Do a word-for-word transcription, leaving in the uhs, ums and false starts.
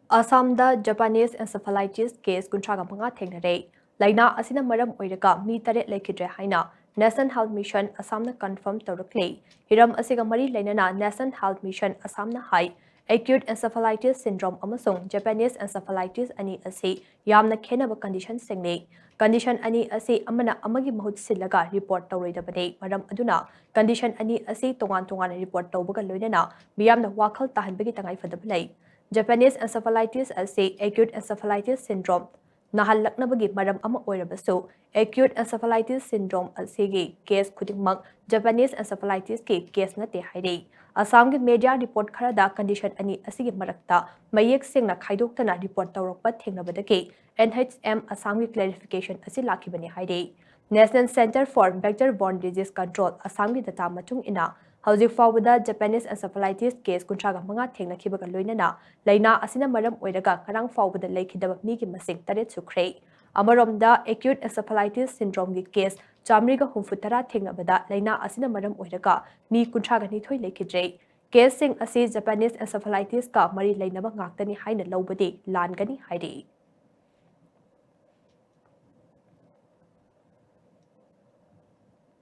ꯑꯁꯥꯝꯗ Japanese encephalitis case ꯀꯨꯟꯊ꯭ꯔꯥꯒ ꯃꯉꯥ ꯊꯦꯡꯅꯔꯦ꯫ ꯂꯥꯏꯅꯥ ꯑꯁꯤꯅ ꯃꯔꯝ ꯑꯣꯏꯔꯒ ꯃꯤ ꯇꯔꯦꯠ ꯂꯩꯈꯤꯗ꯭ꯔꯦ ꯍꯥꯏꯅ National Health Mission ꯑꯁꯥꯝꯅ confirm ꯇꯧꯔꯛꯂꯤ꯫ ꯍꯤꯔꯝ ꯑꯁꯤꯒ ꯃꯔꯤ ꯂꯩꯅꯅ National Health Mission ꯑꯁꯥꯝꯅ ꯍꯥꯏ, acute encephalitis syndrome ꯑꯃꯁꯨꯡ Japanese encephalitis ꯑꯅꯤ ꯑꯁꯤ ꯌꯥꯝꯅ ꯈꯦꯟꯅꯕ conditionꯁꯤꯡꯅꯤ꯫ Condition ꯑꯅꯤ ꯑꯁꯤ ꯑꯃꯅ ꯑꯃꯒꯤ ꯃꯍꯨꯠ ꯁꯤꯜꯂꯒ report ꯇꯧꯔꯣꯏꯗꯕꯅꯤ꯫ ꯃꯔꯝ ꯑꯗꯨꯅ condition ꯑꯅꯤ ꯑꯁꯤ ꯇꯣꯉꯥꯟ ꯇꯣꯉꯥꯟꯅ report ꯇꯧꯕꯒ ꯂꯣꯏꯅꯅ ꯃꯤꯌꯥꯝꯅ ꯋꯥꯈꯜ ꯇꯥꯍꯟꯕꯒꯤ ꯇꯉꯥꯏꯐꯗꯕ ꯂꯩ꯫ Japanese encephalitis ꯑꯁꯤ acute encephalitis syndrome ꯅꯥꯍꯜꯂꯛꯅꯕꯒꯤ ꯃꯔꯝ ꯑꯃ ꯑꯣꯏꯔꯕꯁꯨ, acute encephalitis syndrome ꯑꯁꯤꯒꯤ case ꯈꯨꯗꯤꯡꯃꯛ Japanese encephalitisꯀꯤ case ꯅꯠꯇꯦ ꯍꯥꯏꯔꯤ꯫ ꯑꯁꯥꯝꯒꯤ media report ꯈꯔꯗ condition ꯑꯅꯤ ꯑꯁꯤꯒꯤ ꯃꯔꯛꯇ ꯃꯌꯦꯛ ꯁꯦꯡꯅ ꯈꯥꯏꯗꯣꯛꯇꯅ report ꯇꯧꯔꯛꯄ ꯊꯦꯡꯅꯕꯗꯒꯤ N H M ꯑꯁꯥꯝꯒꯤ clarification ꯑꯁꯤ ꯂꯥꯛꯈꯤꯕꯅꯤ ꯍꯥꯏꯔꯤ꯫ National Centre for Vector Borne Disease Control ꯑꯁꯥꯝꯒꯤ data ꯃꯇꯨꯡ ꯏꯟꯅ, ꯍꯧꯖꯤꯛ ꯐꯥꯎꯕꯗ Japanese encephalitis case ꯀꯨꯟꯊ꯭ꯔꯥꯒ ꯃꯉꯥ ꯊꯦꯡꯅꯈꯤꯕꯒ ꯂꯣꯏꯅꯅ ꯂꯥꯏꯅꯥ ꯑꯁꯤꯅ ꯃꯔꯝ ꯑꯣꯏꯔꯒ ꯉꯔꯥꯡ ꯐꯥꯎꯕꯗ ꯂꯩꯈꯤꯗꯕ ꯃꯤꯒꯤ ꯃꯁꯤꯡ ꯇꯔꯦꯠ ꯁꯨꯈ꯭ꯔꯦ꯫ ꯑꯃꯔꯣꯝꯗ, acute encephalitis syndromeꯒꯤ case ꯆꯥꯃꯔꯤꯒ ꯍꯨꯝꯐꯨ ꯇꯔꯥ ꯊꯦꯡꯅꯕꯗ ꯂꯥꯏꯅꯥ ꯑꯁꯤꯅ ꯃꯔꯝ ꯑꯣꯏꯔꯒ ꯃꯤ ꯀꯨꯟꯊ꯭ꯔꯥꯒ ꯅꯤꯊꯣꯏ ꯂꯩꯈꯤꯗ꯭ꯔꯦ꯫ Caseꯁꯤꯡ ꯑꯁꯤ Japanese encephalitisꯀ ꯃꯔꯤ ꯂꯩꯅꯕ ꯉꯥꯛꯇꯅꯤ ꯍꯥꯏꯅ ꯂꯧꯕꯗꯤ ꯂꯥꯟꯒꯅꯤ ꯍꯥꯏꯔꯤ꯫